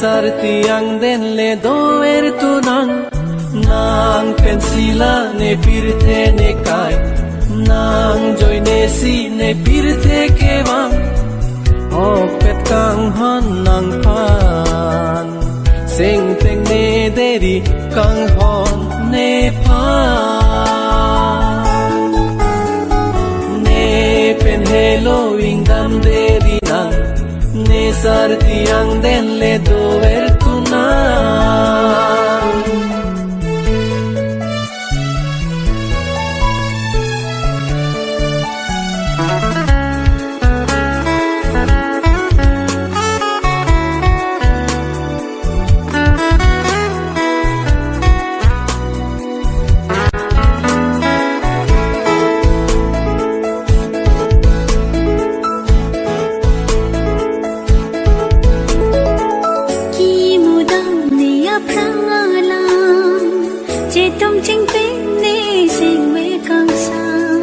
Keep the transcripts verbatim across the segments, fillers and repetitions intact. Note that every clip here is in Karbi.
Sarti angden le dover tu nang, nang pensi la ne pirthe ne kai, nang joine si ne pirthe kevang, okpet kanghon nangphan, sengteng ne deri kanghon nephan. Ne pen helo ingdam deri nang, ne sarti angden le dover tu nang. Kimudam ne aphrang alam, chetum chingpen ne sengve kangsam,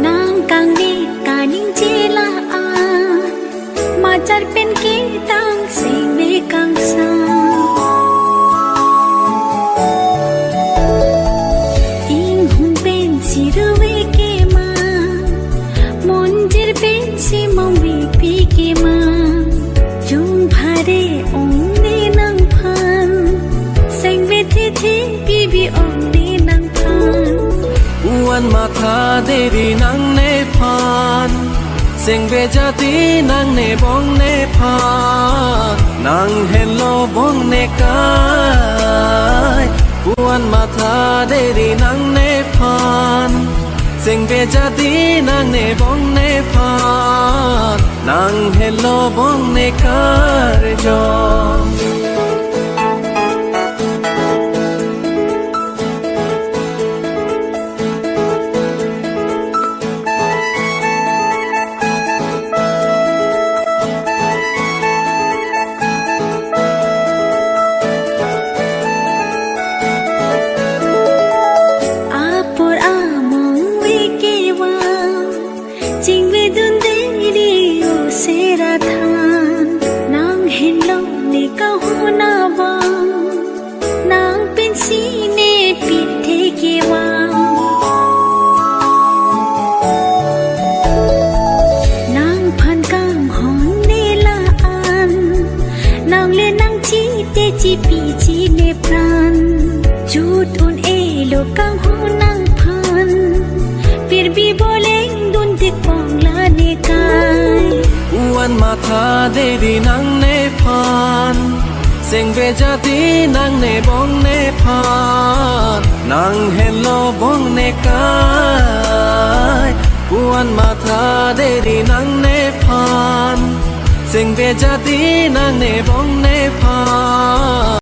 nang kangne kaningje la-an, machar pen ketang sengve kangsam. Inghun pensi ruve kemang, monjir pensi mongve pi kemang, jung phare ong ne nangphan, sengve thethe pibi ong ne nangphan. Puan matha deri nang nephan, sengve jati nang ne bong nephan, nang henlo bong ne kai. Puan matha deri nang nephan, sengve jati nang ne bong nephan, nang henlo bong ne karjong. Apor among ve kevang, chingvedun dei ri o sera than, nang henlo ne kahuna vang, nang pensi ne pirthe kevang. Nangphan kanghon ne la-an, nang le nangchi te chipi chi ne pran. Jut un-elo kanghon nangphan, pirbi boleng dun tik pong la ne kai. Puan matha deri nang nephan, sengve jati nang ne bong nephan, nang henlo bong ne kai. Puan matha deri nang nephan, sengve jati nang ne bong nephan.